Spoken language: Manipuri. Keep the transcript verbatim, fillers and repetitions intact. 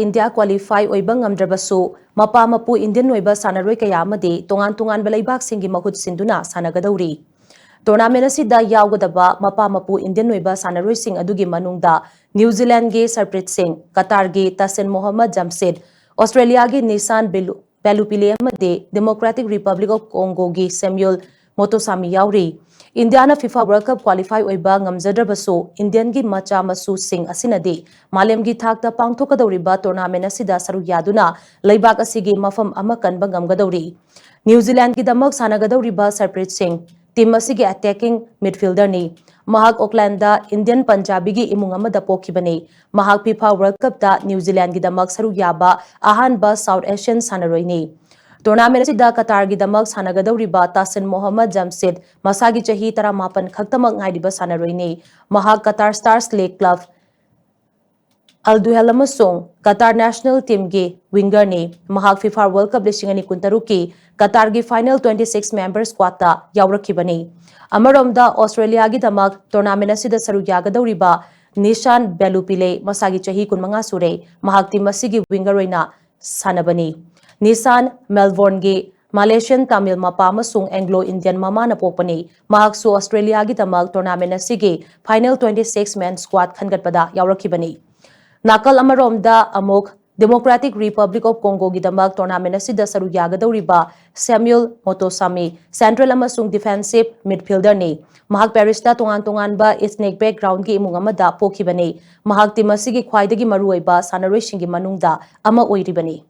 ꯏꯟꯗꯤꯌꯥ ꯀ꯭ꯋꯥꯂꯤꯐꯥꯏ ꯑꯣꯏꯕ ꯉꯝꯗ꯭ꯔꯕꯁꯨ, ꯃꯄꯥ ꯃꯄꯨ ꯏꯟꯗꯤꯌꯟ ꯑꯣꯏꯕ ꯁꯥꯟꯅꯔꯣꯏ ꯀꯌꯥ ꯑꯃꯗꯤ ꯇꯣꯉꯥꯟ ꯇꯣꯉꯥꯟꯕ ꯂꯩꯕꯥꯛꯁꯤꯡꯒꯤ ꯃꯍꯨꯠ ꯁꯤꯟꯗꯨꯅ ꯁꯥꯟꯅꯒꯗꯧꯔꯤ꯫ ꯇꯣꯔꯅꯥꯃꯦꯟ ꯑꯁꯤꯗ ꯌꯥꯎꯒꯗꯕ ꯃꯄꯥ ꯃꯄꯨ ꯏꯟꯗꯤꯌꯟ ꯑꯣꯏꯕ ꯁꯥꯟꯅꯔꯣꯏꯁꯤꯡ ꯑꯗꯨꯒꯤ ꯃꯅꯨꯡꯗ ꯅ꯭ꯌꯨ ꯖꯤꯂꯦꯟꯒꯤ ꯁꯔꯄ꯭ꯔꯤꯠ ꯁꯤꯡ, ꯀꯇꯥꯔꯒꯤ ꯇꯥꯁꯤꯟ ꯃꯣꯍꯝꯃꯗ ꯖꯝꯁꯤꯗ, ꯑꯣꯁꯇ꯭ꯔꯦꯂꯤꯌꯥꯒꯤ ꯅꯤꯁꯥꯟ ꯕꯦꯂꯨ-, ꯕꯦꯂꯨꯄꯤꯂꯦ ꯑꯃꯗꯤ ꯗꯦꯃꯣꯀ꯭ꯔꯦꯇꯤꯛ ꯔꯤꯄꯕ꯭ꯂꯤꯛ ꯑꯣꯐ ꯀꯣꯡꯒꯣꯒꯤ ꯁꯦꯝꯌꯨꯜ ꯃꯣꯇꯣꯁꯥꯃꯤ ꯌꯥꯎꯔꯤ꯫ ꯏꯟꯗꯤꯌꯥꯅ ꯐꯤꯐꯥ ꯋꯥꯔꯜꯗ ꯀꯞ ꯀ꯭ꯋꯥꯂꯤꯐꯥꯏ ꯑꯣꯏꯕ ꯉꯝꯖꯗ꯭ꯔꯕꯁꯨ, ꯏꯟꯗꯤꯌꯟꯒꯤ ꯃꯆꯥ ꯃꯁꯨꯁꯤꯡ ꯑꯁꯤꯅꯗꯤ ꯃꯥꯂꯦꯝꯒꯤ ꯊꯥꯛꯇ ꯄꯥꯡꯊꯣꯛꯀꯗꯧꯔꯤꯕ ꯇꯣꯔꯅꯥꯃꯦꯟ ꯑꯁꯤꯗ ꯁꯔꯨꯛ ꯌꯥꯗꯨꯅ ꯂꯩꯕꯥꯛ ꯑꯁꯤꯒꯤ ꯃꯐꯝ ꯑꯃ ꯀꯟꯕ ꯉꯝꯒꯗꯧꯔꯤ꯫ ꯅ꯭ꯌꯨ ꯖꯤꯂꯦꯟꯒꯤꯗꯃꯛ ꯁꯥꯟꯅꯒꯗꯧꯔꯤꯕ ꯁꯔꯄ꯭ꯔꯤꯠ ꯁꯤꯡ ꯇꯤꯝ ꯑꯁꯤꯒꯤ ꯑꯦꯇꯦꯀꯤꯡ ꯃꯤꯗꯐꯤꯜꯗꯔꯅꯤ꯫ ꯃꯍꯥꯛ ꯑꯣꯛꯂꯦꯟꯗ ꯏꯟꯗꯤꯌꯟ ꯄꯟꯖꯥꯕꯤꯒꯤ ꯏꯃꯨꯡ ꯑꯃꯗ ꯄꯣꯛꯈꯤꯕꯅꯤ꯫ ꯃꯍꯥꯛ ꯐꯤꯐꯥ ꯋꯥꯔꯜꯗ ꯀꯞꯇ ꯅ꯭ꯌꯨ ꯖꯤꯂꯦꯟꯒꯤꯗꯃꯛ ꯁꯔꯨꯛ ꯌꯥꯕ ꯑꯍꯥꯟꯕ ꯁꯥꯎꯠ ꯑꯦꯁꯤꯌꯟ ꯁꯥꯟꯅꯔꯣꯏꯅꯤ꯫ ꯇꯣꯔꯅꯥꯃꯦꯟ ꯑꯁꯤꯗ ꯀꯇꯥꯔꯒꯤꯗꯃꯛ ꯁꯥꯟꯅꯒꯗꯧꯔꯤꯕ ꯇꯥꯁꯤꯟ ꯃꯣꯍꯝꯃꯗ ꯖꯝꯁꯤꯗ ꯃꯁꯥꯒꯤ ꯆꯍꯤ ꯇꯔꯥꯃꯥꯄꯟ ꯈꯛꯇꯃꯛ ꯉꯥꯏꯔꯤꯕ ꯁꯥꯟꯅꯔꯣꯏꯅꯤ꯫ ꯃꯍꯥꯛ ꯀꯇꯥꯔ ꯁ꯭ꯇꯥꯔꯁ ꯂꯤꯒ ꯀ꯭ꯂꯕ ꯑꯜ ꯗꯨꯍꯦꯜ ꯑꯃꯁꯨꯡ ꯀꯇꯥꯔ ꯅꯦꯁꯅꯦꯜ ꯇꯤꯝꯒꯤ ꯋꯤꯡꯒꯔꯅꯤ꯫ ꯃꯍꯥꯛ ꯐꯤꯐꯥ ꯋꯥꯔꯜꯗ ꯀꯞ ꯂꯤꯁꯤꯡ ꯑꯅꯤ ꯀꯨꯟꯇꯔꯨꯛꯀꯤ ꯀꯇꯥꯔꯒꯤ ꯐꯥꯏꯅꯦꯜ ꯇ꯭ꯋꯦꯟꯇꯤ ꯁꯤꯛꯁ ꯃꯦꯝꯕꯔ ꯁ꯭ꯀ꯭ꯋꯥꯗꯇ ꯌꯥꯎꯔꯛꯈꯤꯕꯅꯤ꯫ ꯑꯃꯔꯣꯝꯗ ꯑꯣꯁꯇ꯭ꯔꯦꯂꯤꯌꯥꯒꯤꯗꯃꯛ ꯇꯣꯔꯅꯥꯃꯦꯟ ꯑꯁꯤꯗ ꯁꯔꯨꯛ ꯌꯥꯒꯗꯧꯔꯤꯕ ꯅꯤꯁꯥꯟ ꯕꯦꯂꯨꯄꯤꯂꯦ ꯃꯁꯥꯒꯤ ꯆꯍꯤ ꯀꯨꯟꯃꯉꯥ ꯁꯨꯔꯦ꯫ ꯃꯍꯥꯛ ꯇꯤꯝ ꯑꯁꯤꯒꯤ ꯋꯤꯡꯒꯔ ꯑꯣꯏꯅ ꯁꯥꯟꯅꯕꯅꯤ꯫ ꯅꯤꯁꯥꯟ ꯃꯦꯜꯕꯣꯔꯟꯒꯤ ꯃꯥꯂꯦꯁꯤꯌꯟ ꯇꯥꯃꯤꯜ ꯃꯄꯥ ꯑꯃꯁꯨꯡ ꯑꯦꯡꯒ꯭ꯂꯣ ꯏꯟꯗꯤꯌꯟ ꯃꯃꯥꯅ ꯄꯣꯛꯄꯅꯤ꯫ ꯃꯍꯥꯛꯁꯨ ꯑꯣꯁꯇ꯭ꯔꯦꯂꯤꯌꯥꯒꯤꯗꯃꯛ ꯇꯣꯔꯅꯥꯃꯦꯟ ꯑꯁꯤꯒꯤ ꯐꯥꯏꯅꯦꯜ ꯇ꯭ꯋꯦꯟꯇꯤ ꯁꯤꯛꯁ ꯃꯦꯟ ꯁ꯭ꯀ꯭ꯋꯥꯗ ꯈꯟꯒꯠꯄꯗ ꯌꯥꯎꯔꯛꯈꯤꯕꯅꯤ꯫ ꯅꯥꯀꯜ ꯑꯃꯔꯣꯝꯗ ꯑꯃꯨꯛ ꯗꯦꯃꯣꯀ꯭ꯔꯦꯇꯤꯛ ꯔꯤꯄꯕ꯭ꯂꯤꯛ ꯑꯣꯐ ꯀꯣꯡꯒꯣꯒꯤꯗꯃꯛ ꯇꯣꯔꯅꯥꯃꯦꯟ ꯑꯁꯤꯗ ꯁꯔꯨꯛ ꯌꯥꯒꯗꯧꯔꯤꯕ ꯁꯦꯝꯌꯨꯜ ꯃꯣꯇꯣꯁꯥꯃꯤ ꯁꯦꯟꯇ꯭ꯔꯦꯜ ꯑꯃꯁꯨꯡ ꯗꯤꯐꯦꯟꯁꯤꯞ ꯃꯤꯗꯐꯤꯜꯗꯔꯅꯤ꯫ ꯃꯍꯥꯛ ꯄꯦꯔꯤꯁꯇ ꯇꯣꯉꯥꯟ ꯇꯣꯉꯥꯟꯕ ꯏꯊꯅꯤꯛ ꯕꯦꯛꯒ꯭ꯔꯥꯎꯟꯒꯤ ꯏꯃꯨꯡ ꯑꯃꯗ ꯄꯣꯛꯈꯤꯕꯅꯤ꯫ ꯃꯍꯥꯛ ꯇꯤꯝ ꯑꯁꯤꯒꯤ ꯈ꯭ꯋꯥꯏꯗꯒꯤ ꯃꯔꯨꯑꯣꯏꯕ ꯁꯥꯟꯅꯔꯣꯏꯁꯤꯡꯒꯤ ꯃꯅꯨꯡꯗ ꯑꯃ ꯑꯣꯏꯔꯤꯕꯅꯤ꯫